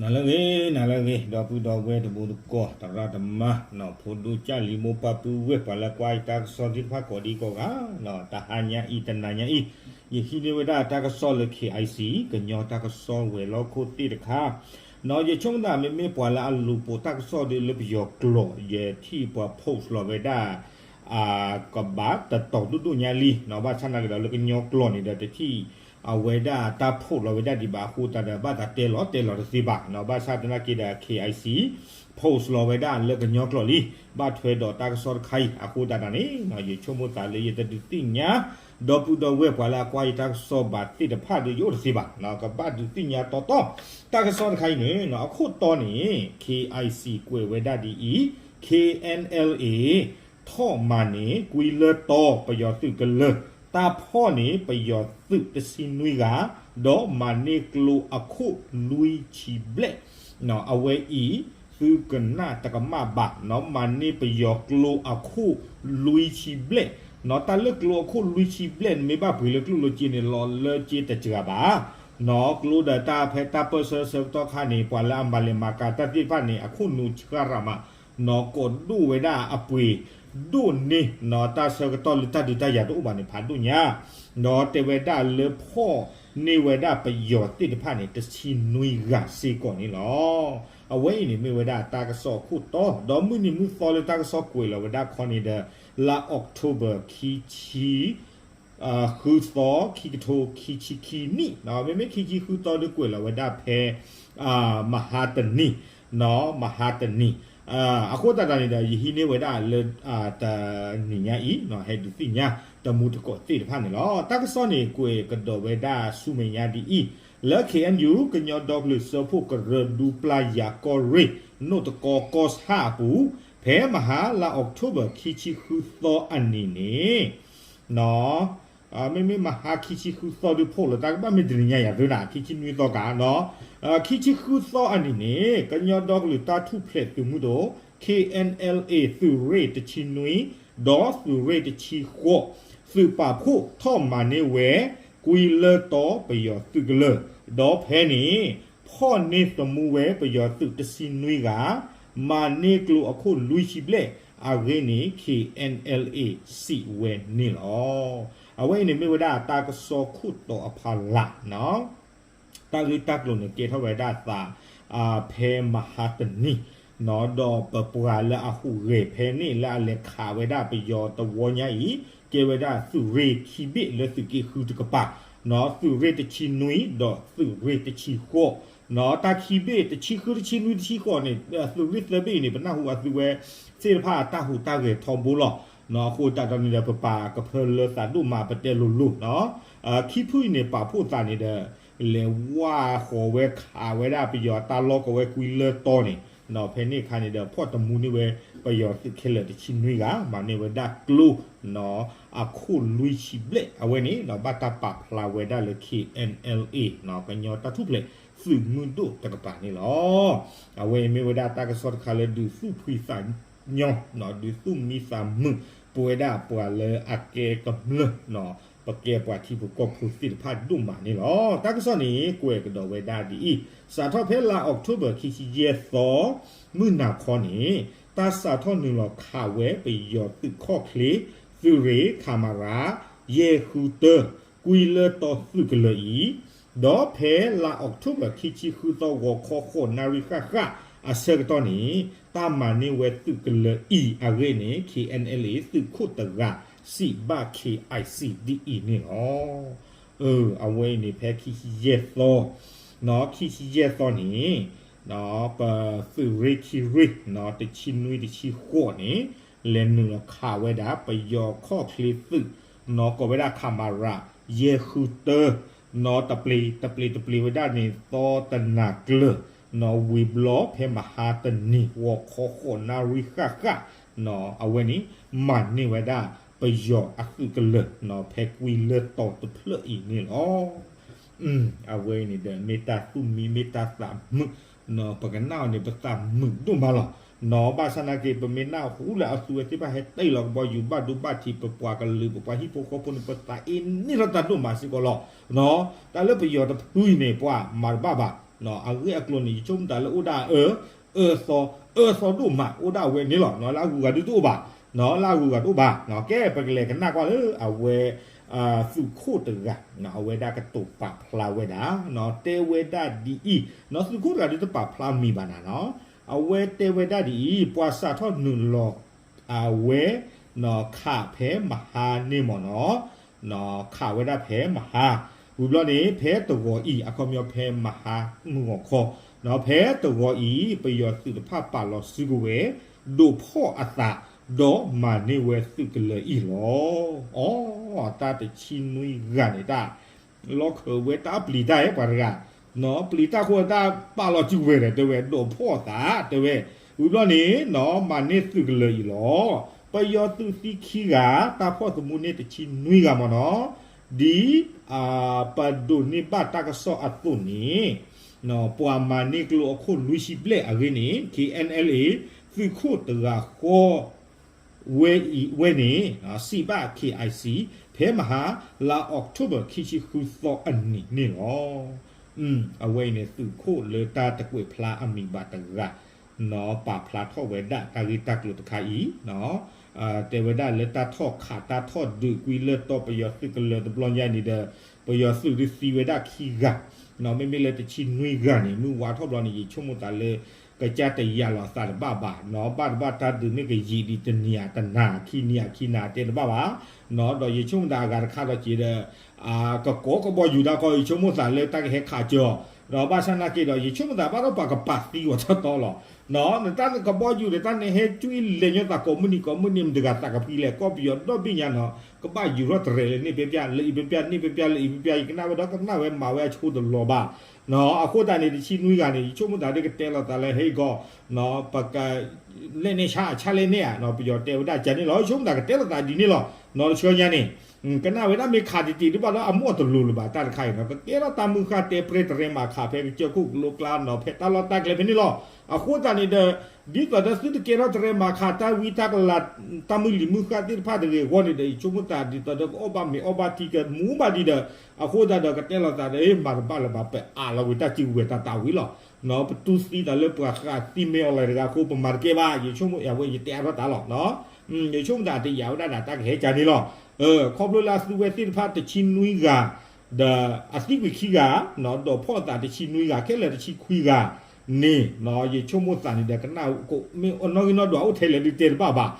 နၤလၢအဂ့ၤ နၤလၢအဂ့ၤ ဒီပုၢ်ဒီဝဲၢ်တံၤသကိး သရၣ်သမါ ဖိဒိၣ်ကၢ်လံၤမိၢ်ပၢ်ပုၢ်ဝဲၢ် ပှၤလၢကွၢ်ယတၢ်ကစီၣ်သ့ၣ်တဖၣ်ကိးဒံကိးဂၤ, တဟါညါအံၤ တနၤညါအံၤ ယဟံးန့ၢ်ဝဲဒၣ်တၢ်ကစီၣ်လၢ KIC ကညီတၢ်ကစီၣ်ဝဲၤလီၢ်ခိၣ်သ့ၣ်တခါ, ယဆိကမိၣ်သးမ့မ့ၢ်ပှၤလၢအလူၤပိာ်တၢ်ကစီၣ်ဒီးလၢပယီၤကျိာ် ယထံၣ်ပှၤ post လီၤဝဲဒၣ် ကဘၣ်တတီၤဒိၣ်ဒိၣ်ညါလံ, ဘၣ်ဆၣ်သနာ်က့ဒီးလၢကညီကျိာ်န့ၣ်ဒီး တထံၣ်အဝဲဒၣ်တၢ် post လီၤဝဲဒၣ်ဒံးဘၣ်အဃိသတးဒီး ဘၣ်သးတဲလီၤတဲလီၤတသ့ဘၣ်, ဘၣ်ဆၣ်သနာ်က့ဒီး KIC post လီၤဝဲဒၣ်လၢကညီကျိာ်လံ, ဘၣ်ထွဲဒီးတၢ်ကစီၣ်တခါအံၤအဃိသတးဒီးန့ၣ် ယဆိကမိၣ်သးလၢယတဒုးသ့ၣ်ညါ ဒီပုၢ်ဒီဝဲၢ်ပှၤလၢအကွၢ်ယတၢ်ကစီၣ်ဘၣ်သ့ၣ်တဖၣ်ဒီးယအိၣ်တသ့ဘၣ်, ကဘၣ်ဒုးသ့ၣ်ညါတီတီ, တၢ်ကစီၣ်တခါအံၤန့ၣ် အခိၣ်တီန့ၣ် KIC ကွဲးဝဲဒၣ်ဒ်အံၤ, KNLA ထီၣ်မၤန့ၢ် ကွံလၢတီ ပယီၤသုးကလၢၤ, တၢ်ဖီၣ်န့ၢ်ပယီၤသုးတဆံနွံဂၤ, ဒီးမၤန့ၢ်ကျိအခိၣ်လွံၢ်ဆံဘျဲၣ်, အဝဲအံၤ သုကနၣ်တကမၣ်ဘၣ်, မၤန့ၢ်ပယီၤကျိအခိၣ်လွံၢ်ဆံဘျဲၣ်, တၢ်လၢကျိအခိၣ်လွံၢ်ဆံဘျဲၣ်န့ၣ် မ့ၢ်ဘၣ်ပှ့ၤလၢကျိၣ်လၢစ့န့ၣ် လီၤလၢစ့တစှၤဘၣ်, ကျိဒီးတၢ်ဖဲတၢ်ပၢၢ်ဆၢဆၢကတီၢ်ခါန့ၣ် ပှၤလၢအမၤလဲၤမၤကၤတၢ်သ့ၣ်တဖၣ်န့ၣ် အခိၣ်နူာ်ဆှၢရၣ်မး ကိးဒိၣ်ဝဲဒၣ်အပှ့ၤဒိၣ်န့ၢ် တၢ်ဆၢကတီၢ်လၢတၢ်ဒုးတၢ်ယၤတအိၣ်ဘၣ်န့ၣ် ဖးဒိၣ်ညါ, ဒီးတဲဝဲဒၣ်လၢဖီၣ်န့ၢ်ဝဲဒၣ်ပယီၤသ့ၣ်တဖၣ်န့ၣ် တဆံနွံဂၤစ့ၢ်ကီးန့ၣ်လီၤ. အဝဲအံၤန့ၣ်မ့ၢ်ဝဲဒၣ်တၢ်ကစီၣ်အခိၣ်တီ, ဒီးမုၢ်နံၤမုၢ်သီလၢတၢ်ကစီၣ်ကွဲးလီၤဝဲဒၣ်ခီန့ၣ်ဒီး လါ October ခံဆံ ဃုသီ ခံကထိခံဆံခံနံၣ်, မ့မ့ၢ်ခံဆံဃုသီဒုးကွဲးလီၤဝဲဒၣ်ဖဲ မဟါတနံၤ, မဟါတနံၤ, အဃိသတးဒီးန့ၣ်ဒီး ယဟံးန့ၢ်ဝဲဒၣ်လၢ တနံၤညါအံၤ ဟဲဒုးသ့ၣ်ညါ တမူတကိးသ့ၣ်တဖၣ်န့ၣ်လီၤ. တၢ်ကစီၣ်န့ၣ် ကွဲးကဒီးဝဲဒၣ်ဆူမဲာ်ညါဒ်အံၤ, လၢ KNU ကညီဒီကလုာ်စၢဖှိၣ်ကရၢဒူပျၢ်ယၤကီၢ်ရ့ၣ် နိၣ်တကီကီၢ်ဆၣ်အပူၤ, ဖဲမဟါလါ October ခံဆံဃုသီအနံၤန့ၣ် မ့မ့ၢ်မဟါခံဆံဃုသီဒုးဖီၣ်လီၤတၢ်ကဘၣ်မ့ၢ်တနံၤညါယၤသ့နၤ ခံဆံနွံသီကး, ခံဆံဃုသီအနံၤန့ၣ် ကညီဒီကလုာ်တၢ်ထူၣ်ဖျဲးသုးမုၢ်ဒိၣ် KNLA သုးရ့ၣ်တဆံနွံ ဒီးသုးရ့ၣ်တဆံဃိး သုးပာ်ဖှိၣ်ထီၣ်မၤန့ၢ်ဝဲ ကွံလၢတီပယီၤသုးကလၢၤ, ဒီးဖဲန့ၣ် ဖီၣ်န့ၢ်သမူဝဲပယီၤသုးတဆံနွံဂၤ, မၤန့ၢ်ကျိအခိၣ်လွံၢ်ဆံဘျဲၣ်အဂ့ၢ်န့ၣ် KNLA စံးဝဲန့ၣ်လီၤ. အဝဲအံၤန့ၣ်မ့ၢ်ဝဲဒၣ်တၢ်ကစီၣ်ခိၣ်တီအဖီလာ် တၢ်ဂ့ၢ်တၢ်ကျိၤန့ၣ် ကဲထီၣ်ဝဲဒၣ်သး ဖဲမဟါတနံၤ, ဒီးပပှၤလၢအဟူးဂဲၤဖဲန့ၣ်လၢအလဲၤခးဝဲဒၣ်ပယီၤတဝီညါအံၤ ကဲဝဲဒၣ်သုးရ့ၣ်ခံဘ့ၣ်လၢသုးက့ဃုတကပၤ, သုးရ့ၣ်တဆံနွံ ဒီးသုးရ့ၣ်တဆံဃိး, တၢ်ခံဘ့ၣ်တဆံဃုတဆံနွံတဆံဃိးန့ၣ် သုးရ့ၣ်သၢဘ့ၣ်အံၤန့ၣ် ပနၢ်ဟူအသုဝဲသ့ၣ်တဖၣ်အတၢ်ဟူးတၢ်ဂဲၤထီဘိလီၤ. အဃိသတးဒီးန့ၣ်ဒီး ပပာ်ကဖၢလၢသးဒိၣ်မး ပတဲလိၤလိၤ ခံဖုအံၤန့ၣ် ပာ်ဖှိၣ်သးန့ၣ်ဒီး လဲၤဝၢ်ဃီၤဝဲခးဝဲဒၣ်ပယီၤတၢ်လီၢ်ကဝဲကွံလၢတီန့ၣ်, ဖဲန့ၣ်အခါန့ၣ်ဒီး ဖီၣ်တမူန့ၢ်ဝဲပယီၤသုးခဲလၢာ်တဆံနွံဂၤ, မၤန့ၢ်ဝဲဒၣ်ကျိ အခိၣ်လွံၢ်ဆံဘျဲၣ်အဝဲန့ၣ် ဘၣ်တၢ်ပာ်ဖျါဝဲဒၣ်လၢ KNLA ကညီတၢ်ထူၣ်ဖျဲးသုးမုၢ်ဒိၣ်တကပၤန့ၣ်လီၤ. အဝဲအံၤမ့ၢ်ဝဲဒၣ်တၢ်ကစီၣ်တခါလၢဒုးသူၣ်ဖှံသးညီ, ဒုးသူၣ်မံသးမုာ် ပဝဲဒၣ်ပှၤလၢအကဲကမျၢၢ် ပကဲပှၤထံဖိကီၢ်ဖိသ့ၣ်တဖၣ်ဒိၣ်မးန့ၣ်လီၤ. တၢ်ကစီၣ်န့ၣ် ကွဲးကဒီးဝဲဒၣ်ဒ်အံၤ, စးထီၣ်ဖဲလါ October ခံဆံယဲၢ်သီ မုၢ်နၤခီန့ၣ် တၢ်စးထီၣ်နုာ်လီၤခးဝဲပယီၤသုးခီၣ်ချ့ သုးရ့ၣ် ခမရ ယဲၢ်ဃုတၢ ကွံလၢတီသုးကလၢၤအံၤ, ဒီးဖဲလါ October ခံဆံဃုသီဂီၤခီဃိးနၣ်ရံၣ်ဃၣ်ဃၣ်အဆၢကတီၢ်န့ၣ် တၢ်မၤန့ၢ်ဝဲသုးကလၢၤအံၤအဂ့ၢ်န့ၣ် KNLA သုးခိၣ်တဂၤ စံးဘၣ် KIC ဒ်အံၤန့ၣ်လီၤ. အဝဲအံၤန့ၣ် ဖဲခံဆံယဲၢ်သီ, ခံဆံယဲၢ်သီန့ၣ် ပသုးရ့ၣ်ခံရ့ၣ် တဆံနွံတဆံဃိးန့ၣ် လဲၤနုာ်လီၤခးဝဲဒၣ် ပယီၤခီၣ်ချ့သုး ကိးဝဲဒၣ် ခမရ ယဲၢ်ဃုတၢ တပျ့ၤတပျ့ၤတပျ့ၤဝဲဒၣ်န့ၣ် သီတနၤကျၢၤ ဝံၤဘျီဖဲမဟါတနံၤ ဂီၤခီဃိးနၣ်ရံၣ်ဃၣ်ဃၣ် အဝဲန့ၣ် မၤန့ၢ်ဝဲဒၣ်ပယီၤအသုးကလၢၤ ဖဲကွံလၢတီတဖျၢၣ်အံၤန့ၣ်လီၤ. အဝဲအံၤန့ၣ်ဒီး မ့ၢ်တၢ်သူၣ်မံ မ့ၢ်တၢ်သးမုာ်, ပကနၣ်အီၤန့ၣ် ပသးမုာ်ဒိၣ်မးလီၤ. ဘၣ်ဆၣ်နာ်က့ ပမ့ၢ်နၢ်ဟူလၢအသုဝဲသ့ၣ်တဖၣ်ဟဲတ့ၢ်လီၤကဘီယူၤဘၣ်ဒိဘၣ်ထံး ပပှၤကလုာ် ပပှၤဟံၣ်ဖိဃီဖိန့ၣ် ပသးအ့န့ၢ်ထီၣ်တၢ်ဒိၣ်မးစ့ၢ်ကီးလီၤ. တၢ်လၢပယီၤတဖုအံၤန့ၣ် ပှၤမၤတဘၣ်ဘၣ် အဂ့ၢ်အကျိၤန့ၣ် ယဆိကမိၣ်သးလၢအိၣ်ဒၣ်အၢ အၢသီ အၢသီဒိၣ်မး အိၣ်ဒၣ်အဝဲန့ၣ်လီၤ. လၢအဂုၤအဂၤဒုတအိၣ်ဘၣ်, လၢအဂုၤအဂၤတအိၣ်ဘၣ်. ကဲ ပကလဲၤကနၣ်ကွၢ်လၢအဝဲ သုးခိၣ်တဂၤ အဝဲဒၣ်ကတိၤပာ်ဖျါဝဲဒၣ် တဲဝဲဒၣ်ဒ်အံၤ, သုးခိၣ်တဂၤဒုတပာ်ဖျါမံၤဘၣ်နၤနီၤ. အဝဲတဲဝဲဒၣ်ဒ်အံၤ, ပှၤစးထီၣ်နုာ်လီၤ အဝဲ ခးဖဲမဟါန့ၣ်မ့ၢ်နီၤ, ခးဝဲဒၣ်ဖဲမဟါ, ဝံၤဘျီန့ၣ် ဖဲတဂီၤအံၤ အခီပညီဖဲမဟါမုၢ်ဂီၤခီ, ဖဲတဂီၤအံၤ ပယီၤသုးတဖၣ်ပာ်လီၤစုကဝဲၤ ဒိးဖီၣ်အသး ဒီးမၤန့ၢ်ဝဲသုးကလၢၤအံၤလီၤ. အီ, တၢ်တဆံနွံဂၤန့ၣ် တၢ် လီၢ်ခၢးဝဲတၢ်ပျံၤတၢ်အံၤ ပှၤတဂၤ, ပျံၤတၢ်ဃိတၢ်ပာ်လီၤစုကဝဲၤဒီး တဲဝဲဒိးဖီၣ်အသး တဲဝဲ, ဝံၤဘျီန့ၣ်နီၤ မၤန့ၢ်သုးကလၢၤအံၤလီၤ. ပယီၤသုးသံခံဂၤ တၢ်ဖီၣ်သမူန့ၢ်တဆံနွံဂၤမ့ၢ်နီၤ, ဒ် ပဒိးန့ၢ်ဘၣ်တၢ်ကစီၣ်အသိးန့ၣ် ပှၤမၤန့ၢ်ကျိအခိၣ်လွံၢ်ဆံဘျဲၣ်အဂ့ၢ်န့ၣ် KNLA သုးခိၣ်တဂၤဃီ ဝဲအံၤဝဲန့ၣ် စံးဘၣ် KIC ဖဲမဟါ လါအီးကထိဘၢၣ် ခံဆံဃုသီအနံၤန့ၣ်လီၤ. အဝဲအံၤန့ၣ် သုးခိၣ်လၢတၢ်တကွဲးဖျါအမံၤဘၣ်တဂၤ ပာ်ဖျါထီၣ်ဝဲဒၣ်တၢ်ဂ့ၢ်တၢ်ကျိၤတခါအံၤ တဲဝဲဒၣ်လၢတၢ်ထီၣ်ခးတၢ်ထီၣ်ဒုးကွံာ်လၢတီပယီၤသုးကလၢၤတဘျီညါန့ၣ်ဒီး ပယီၤသုးဒုးသံဝဲဒၣ်ခံဂၤ, မ့မ့ၢ်လၢတဆံနွံဂၤန့ၣ် မုၢ်ဝါထီၣ်ဘျီန့ၣ် ယဆိကမိၣ်သးလၢ ကစၢ်တယာ်လီၤသးတဘၣ်ဘၣ်, ဘၣ်တဘၣ်တၢ်ဒုးမ့ၢ်ကယံာ်ဒံးတနံၤဧါတနၤ ခံနံၤဧါခံနၤတဲတဘၣ်ဘၣ်, ဒီးယဆိကမိၣ်သးအဂၤတခါဒီးက့ၤဒီး ကကိးကဘီယူၤတၢ်ကီ ယဆိကမိၣ်သးလၢတၢ်ကဟဲခးကၢၤအီၤ, ဒီးဘၣ်ဆၣ်နာ်က့ဒီး ယဆိကမိၣ်သးဘၣ်ဒီးပှၤကပာ်သံဝဲတီတီလီၤ. နတၢ်ကဘီယူၤဒီးတၢ်နဟဲကွံလဲၤညီသးကိးမုၢ်နံၤကိးမုၢ်နံၤ မတၤတဂၤသးကဖှံလဲၣ် ကီၢ်ပယီၤဒီဘ့ၣ်ညါနီၤ ကဘၣ်ယူၤထီၣ်တရဲၣ်လၢန့ၣ်ပဲပျၢ် လၢအံၤပဲပျၢ် န့ၣ်ပဲပျၢ် လၢအံၤပဲပျၢ် ယကနၣ်ဝဲဒီးကနၣ်ဝဲမၤဝဲအဆိတလီၤဘၣ်. အဃိသတးန့ၣ် တဆံနွံဂၤန့ၣ် ယဆိကမိၣ်သးဒ်ကတဲလိာ်သးလၢဟဲကီး ပက လဲၣ်န့ၣ်ဆါ ဆါလဲၣ်န့ၣ်ဧါ ပယီၤတဲဝဲဒၣ်ကန့ၣ်လီၤ. ယဆိကမိၣ်သးကတဲလိာ်သးဒ်န့ၣ်လီၤ. နီတဆှၢညါန့ၣ် ကနၣ်ဝဲဒၣ်မ့ၢ်ခးတံၢ်တံၢ်ဒ်ဘၣ်ဒီး အမိၢ်တလိၤလၢၤဘၣ်တၢ်တခါအံၤနီၤ ကကဲထီၣ်တၢ်မုၢ်ဃၢ်တဲပြဲတရဲမၤခးဖဲကစၢၢ်ခိၣ်ကလိကျါနီၤ ဖဲတၢ်လီၢ်တၢ်ကျဲဖဲန့ၣ်လီၤ. အဃိသတးန့ၣ်ဒီး ဒ်သိးဒီးသုတကဲထီၣ်တရဲမၤခးတၢ်ဝံတၢ်ကလၤ တၢ်မုၢ်လံၤမုၢ်ဃၢ်သ့ၣ်တဖၣ်တဂ့ၤအဂီၢ်န့ၣ်ဒီး ယဆိကမိၣ်သးဒ်သိးဒီးကအီၣ်ဘၣ်မ့ၤအီၣ်ဘၣ်ထံကမူဘၣ်ဒံးဒီး အဃိသတးဒီးကတဲလိာ်သးဒီး မၤတဘၣ်လၢၤဘၣ် ပအးလီၤဝံၤတၢ်စုကဝဲၤတၢ်သးဝံၤလီၤ. ပတူၢ်သံသးလၢပှၤဃးသံမ့ၢ်အီၤလၢတဂၤအဃိ ပမၤတကဲဘၣ် ယဆိကမိၣ်အဝဲယတဲအါထီၣ်တၢ်လီၤ. ယဆိကမိၣ်သးတယာ်ဝဲဒၣ်ဒီးတၢ်ကဟဲကၢန့ၣ်လီၤ. ခီဖျိလၢအသုဝဲသ့ၣ်တဖၣ်တဆံနွံဂၤ ဒီးအသံကွံာ်ခံဂၤ ဒိးဖီၣ်အသးတဆံနွံဂၤ ခဲလၢာ်တဆံခွံဂၤန့ၣ် ယဆိကမိၣ်သးန့ၣ်ဒီး ကနၣ်မ့ၢ်အနီၣ်ဂံၢ်နီၣ်ဒွးအိၣ်ထဲလဲၣ်ဒုးတဲတဘၣ်ဘၣ်.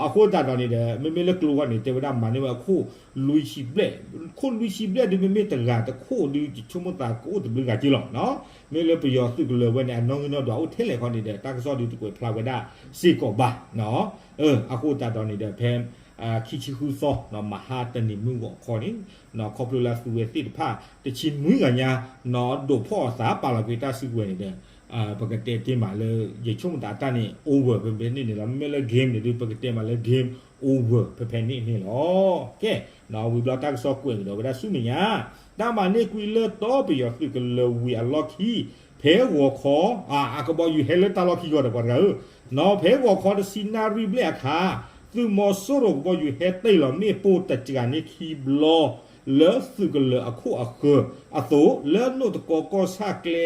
အဃိသတးဒီးန့ၣ်ဒီး မ့မ့ၢ်လၢကျိဝဲန့ၣ် တဲဝဲဒၣ်မၤန့ၢ်ဝဲအခိၣ်လွံၢ်ဆံဘျဲၣ်, ခိၣ်လွံၢ်ဆံဘျဲၣ်ဒုး မ့မ့ၢ်တဂၤတခိၣ်ဒုး ယဆိကမိၣ်သးကအိၣ်တဘျုးဂၤက့လီၤ. မ့ၢ်လၢပယီၤသုးကလၢၤဝဲန့ၣ် အနီၣ်ဂံၢ်နီၣ်ဒွးအိၣ်ထဲလဲၣ်ခီန့ၣ်ဒီး တၢ်ကစီၣ်ဒုးတကွဲးဖျါဝဲဒၣ်စ့ၢ်ကီးဘၣ်. အဃိသတးဒီးန့ၣ်ဒီး ဖဲ ခံဆံဃုသီ မဟါတနံၤမုၢ်ဂီၤခီန့ၣ် ခီဖျိလၢသုဝဲသ့ၣ်တဖၣ် တဆံနွံဂၤညါ ဒိးဖီၣ်အသးပာ်လီၤကွံာ်တၢ်စုကဝဲၤန့ၣ်ဒီး ပကတဲတ့ၢ်မးလၢ ယဆိကမိၣ်သးတၢ်န့ၣ် over ဖဲဖဲန့ၣ်န့ၣ်လီၤ. မ့မ့ၢ်လၢ game န့ၣ်ဒုး ပကတဲမးလၢ game over ဖဲဖဲန့ၣ်န့ၣ်လီၤ. ကဲ ဝံၤဘျီတၢ်ကစီၣ်ကွဲးကဒီးဝဲဒၣ်ဆူမဲာ်ညါ တၢ်မၤန့ၢ်ကွံာ်လၢတီပယီၤသုးကလၢၤဝံၤအလီၢ်ခံ ဖဲဂီၤခီ အကဘီယူၤဟဲလၢတၢ်လီၢ်ခံဂီၤဒီးပှၤတဂၤဧၢ, နီၤ ဖဲဂီၤခီတဆံနၣ်ရံၣ်ဘျဲၣ်အခါ သုးမီၤစိရိၤကဘီယူၤဟဲတ့ၢ်လီၤမ့ၣ်ပိၢ်တစှၤန့ၢ်ခံဘျီ လၢသုးကလၢၤအခိၣ်အဃၢၤအသိး လၢနိၣ်တကီကီၢ်ဆၣ်ကျဲ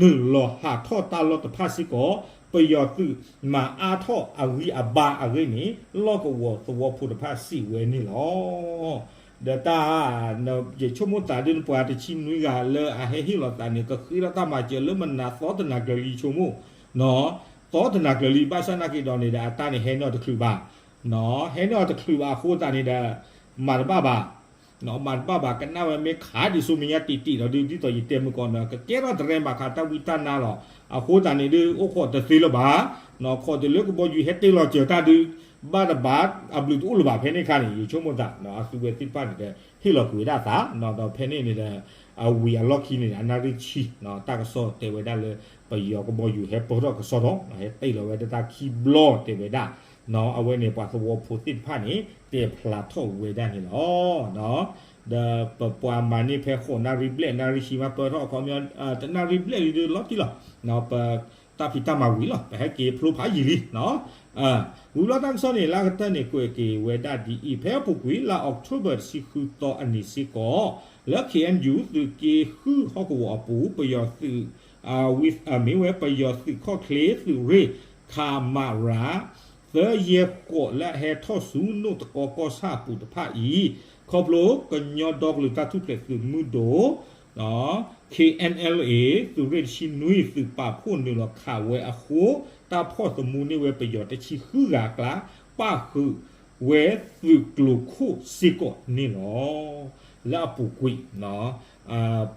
နုာ်လီၤဟးထီၣ်တၢ်လီၢ်တဖၣ်စ့ၢ်ကီး ပယီၤသုးမၤအါထီၣ်အဂံၢ်အဘါအဂ့ၢ်န့ၣ် လီၢ်ကဝီၤသဝီဖိတဖၣ်စံးဝဲန့ၣ်လီၤ. ဒီးတၢ် ယဆိကမိၣ်သးဒ်န့ၣ် ပှၤတဆံနွံဂၤလၢအဟဲဟ့ၣ်လီၤသးန့ၣ် ကဃ့ထီၣ်တၢ်မၤစၢၤလၢမနုၤသီတနၤကျၢၤလံဆိကမိၣ် သီတနၤကျၢၤလံ ဘၣ်ဆၣ်နာ်က့ဒီးန့ၣ်ဒီး အတၢ်န့ၣ်ဟဲန့ၢ်အီၤတချုးဘၣ်, ဟဲန့ၢ်အီၤတချုးဘၣ်အဃိသတးန့ၣ်ဒီး မၤတဘၣ်ဘၣ် မၤတဘၣ်ဘၣ် ကနၣ်ဝဲမ့ၢ်ခးဒံးဆူမဲာ်ညါတံၢ်တံၢ်ဒီးဒုး ဒ်သိးယတဲမုၢ်ကီၢ်န့ၣ် ကကဲထီၣ်တရဲမၤခးတၢ်ဝံတၢ်နါလီၤ. အဃိသတးန့ၣ်ဒုး အိၣ်ခိးတသ့လၢၤဘၣ်, ခိးတုၤလၢကဘီယူၤဟဲတ့ၢ်လီၤစၢၤတၢ်ဒုး ဘၣ်တဘၣ်အဘျုးတအိၣ်လၢၤဘၣ်ဖဲန့ၣ်အခါန့ၣ် ယဆိကမိၣ်သး အသုဝဲသ့ၣ်တဖၣ်န့ၣ်ဒီး ဟ့ၣ်လီၤကွံာ်ဝဲဒၣ်အသး ဒီးဖဲန့ၣ်န့ၣ်ဒီး အဝံၤအလီၢ်ခံန့ၣ်ဒီး အနၣ်ရံၣ်ဆံ တၢ်ကစီၣ်တဲဝဲဒၣ်လၢ ပယီၤကဘီယူၤဟဲပၢၢ်ထီၣ်ကစီၣ်ထီၣ် ဟဲတ့ၢ်လီၤဝဲဒၣ်တၢ်ခံဘျီတဲဝဲဒၣ် အဝဲန့ၣ်ပှၤသဝီဖိသ့ၣ်တဖၣ်န့ၣ် တဲဖျါထီၣ်ဝဲဒၣ်န့ၣ်လီၤ. ဒီးပပှၤမၤန့ၢ်ဖဲဃိးနၣ်ရံၣ်ဘျဲၣ် နၣ်ရံၣ်ဆံမးပၢၢ်ထီၣ်အခီပညီ တနၣ်ရံၣ်ဘျဲၣ်လံဒုးလီၤတံၢ်လီၤ. ပတၢ်ဖံးတၢ်မၤဝံၤလီၤ ပဟဲက့ၤဖျိဖးယံာ်လံ. ဝံၤဘျီတၢ်ကစီၣ်န့ၣ် လၢအကတၢၢ်န့ၣ် ကွဲးက့ၤဝဲဒၣ်ဒ်အံၤ ဖဲအပူၤကွံာ် လါအီးကထိဘၢၣ်တဆံဃုသီအနံၤစ့ၢ်ကီး လၢ ခ့ၣ်အဲၣ်ယူၣ် သုးက့ဃုဟီၣ်ကဝီၤအပူၤ ပယီၤသုး ဝံ မ့ၢ်ဝဲပယီၤသုးခီၣ်ချ့သုးရ့ၣ် ခမရ သၢယဲၢ်ဃိး လၢအဟဲထီၣ်ဆူနိၣ်တကီကီၢ်ဆၣ်အပူၤတဖၣ်အံၤ ခီဖျိကညီဒီကလုာ်တၢ်ထူၣ်ဖျဲးသုးမုၢ်ဒိၣ် ခ့ၣ်အဲၣ်အဲၣ်လ်အ့ သုးရ့ၣ်တဆံနွံ သုးပာ်ဖှိၣ်နုာ်လီၤခးဝဲအဃိ တၢ်ဖီၣ်သမူန့ၢ်ဝဲပယီၤတဆံဃုဂၤအကျါ ပၣ်ဃုာ်ဝဲသုးကျိၤခိၣ်စ့ၢ်ကီးန့ၣ်လီၤ. လၢအပူၤကွံာ်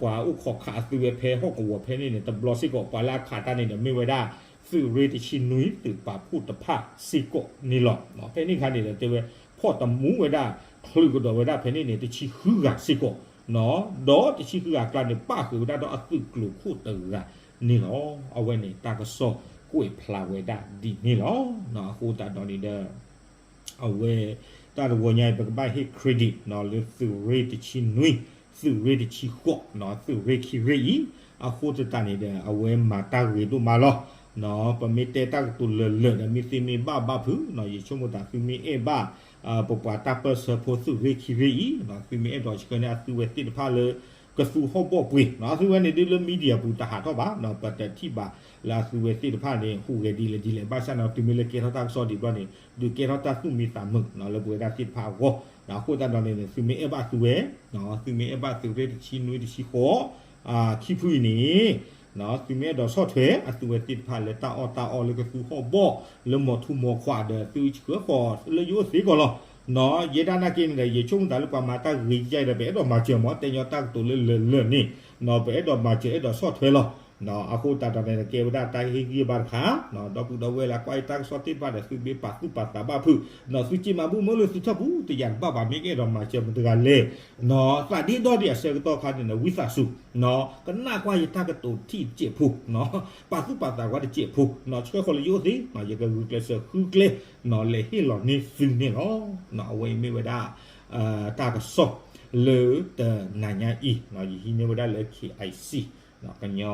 ပှၤအိၣ်ခိးခးအသုးဝဲဖဲဟီၣ်ကဝီၤဖဲန့ၣ်န့ၣ် တဘျီစ့ၢ်ကီး ပှၤလၢအခးတၢ်န့ၣ်ဒီးမ့ၢ်ဝဲဒၣ် သုးရ့ၣ်တဆံနွံ သုးပာ်ဖှိၣ်တဖၣ်စ့ၢ်ကီးန့ၣ်လီၤ. ဖဲန့ၣ်အခါန့ၣ်ဒီးတဲဝဲ ဖီၣ်သမူဝဲဒၣ် ချုးကဒီးဝဲဒၣ်ဖဲန့ၣ်န့ၣ် တဆံဃုဂၤစ့ၢ်ကီး ဒီးတဆံဃုဂၤအကျါန့ၣ် ပၣ်ဃုာ်ဝဲဒၣ်ဒီးအသုးကျိၤခိၣ်တဂၤန့ၣ်လီၤ. အဝဲန့ၣ်တၢ်ကစီၣ်ကွဲးဖျါဝဲဒၣ်ဒ်န့ၣ်လီၤ. အဃိသတးဒီးန့ၣ်ဒီး အဝဲ တၢ်တဝီညါအံၤ ပကဘၣ်ဟ့ၣ် credit လၢသုးရ့ၣ်တဆံနွံ သုးရ့ၣ်တဆံဃိး သုးရ့ၣ်ခံရ့ၣ်အံၤ အဃိသတးန့ၣ်ဒီး အဝဲမၤတၢ်ဂ့ၤဒိၣ်မးလီၤ. ပမ့ၢ်တဲတၢ်ကတိၤလၢာ်လၢာ်ဒီး မ့ၢ်သုမ့ၢ်ဘၣ်ဘၣ်ဖုး ယဆိကမိၣ်သးသုမ့ၢ်အဲၣ်ဘၣ် ပပှၤတၢ်ပၢၢ်ဆၢဖိသုးရ့ၣ်ခံရ့ၣ်အံၤ သုမ့ၢ်အဲၣ်ဒိးဆှၢန့ၢ်အသုဝဲသ့ၣ်တဖၣ်လၢ ကသူဟီၣ်ဘီၣ်ပှ့ၤ အသုဝဲန့ၣ်ဒ်လၢ media ပူၤတဟးထီၣ်ဘၣ် ပတထံၣ်ဘၣ်လၢအသုဝဲသ့ၣ်တဖၣ်န့ၣ် ဟူးဂဲၤဒ်လဲၣ်ဒ်လဲၣ် ဘၣ်ဆၣ်န့ၣ် သုမ့ၢ်လၢကဲထီၣ်တၢ်ကစီၣ်ဒံးဘျီန့ၣ် ဒုးကဲထီၣ်တၢ်သူၣ်မံသးမုာ် လၢပဝဲဒၣ်သ့ၣ်တဖၣ်အဂီၢ် အဃိသတးဒီးန့ၣ် သုမ့ၢ်အဲၣ်ဘၣ်သုဝဲ သုမ့ၢ်အဲၣ်ဘၣ်သုးရ့ၣ်တဆံနွံတဆံဃိး ခံဖုအံၤန့ၣ် သုမ့ၢ်အဲၣ်ဒိးဆီၣ်ထွဲအသုဝဲသ့ၣ်တဖၣ်လၢတၢ်အီၣ်တၢ်အီလၢကသူဟီၣ်ဘီၣ် လၢမိၤထူမိၤခွးဒီး သုဆှၢဃီၤလၢယအိၣ်သ့ကီးလီၤ. ယဲဒၣ်နာ်က့န့ၣ်ဒီး ယဆိကမိၣ်သးလၢပှၤမၤတၢ်ဂ့ၤယဲဒီး ပအဲၣ်ဒိးမၤစၢၤမး တဲညီတၢ်ကတိၤလၢလၢာ်လၢာ်န့ၣ် ပအဲၣ်ဒိးမၤစၢၤအဲၣ်ဒိးဆီၣ်ထွဲလီၤ. အဃိသတးဒီးန့ၣ် ကဲဝဲဒၣ်တၢ်ဟ့ၣ်ဂံၢ်ဘါတခါ ဒီပုၢ်ဒီဝဲၢ်လၢကွၢ်အံၤတၢ်ကစီၣ်သ့ၣ်တဖၣ်ဒီး သုမ့ၢ်ပာ်သူၣ်ပာ်သးဘၣ်ဖုး သုစ့မၤဘူၣ်မ့ၢ်လၢသုထီၣ်ပူၤ တယၤတဘၣ်ဘၣ် မ့ၢ်ကအဲၣ်ဒိးမၤစၢၤမတၤတဂၤလဲၣ် သးဒ့ဒီဒံးအဆၢကတီၢ်ခါန့ၣ်ဒီး ဝံသးစူၤ ကနၣ်ကွၢ်ယတၢ်ကတိၤထံၣ်တစဲးဖိ ပာ်သူၣ်ပာ်သးကွၢ်တစဲးဖိ ဆှၢဃီၤလၢယအိၣ်သ့ ယကဂုာ်ကျဲးစၢးဃုကျဲ လဲၤဟ့ၣ်လီၤန့ၢ်သုန့ၣ်လီၤ. အဝဲအံၤမ့ၢ်ဝဲဒၣ် တၢ်ကစီၣ်လၢတနၤညါအံၤ ယဟံးန့ၢ်ဝဲဒၣ်လၢ KIC ကညီ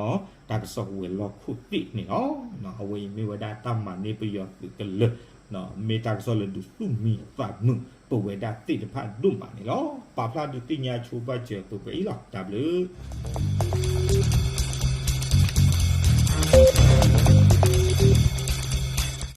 တၢ်ကစီၣ်ဝဲၤလီၢ်ခိၣ်သ့ၣ်န့ၣ်လီၤ. အဝဲအံၤမ့ၢ်ဝဲဒၣ်တၢ်မၤန့ၢ်ပယီၤသုးကလၢၤ မ့ၢ်တၢ်ကစီၣ်လၢဒုးသူၣ်မံသးမုာ်ပဝဲဒၣ်သ့ၣ်တဖၣ်ဒိၣ်မးန့ၣ်လီၤ. ပာ်ဖျါဒုးသ့ၣ်ညါဆိဘၣ်စၢၤပှဲၤပှဲၤအံၤလီၤ. တၢ်ဘျုး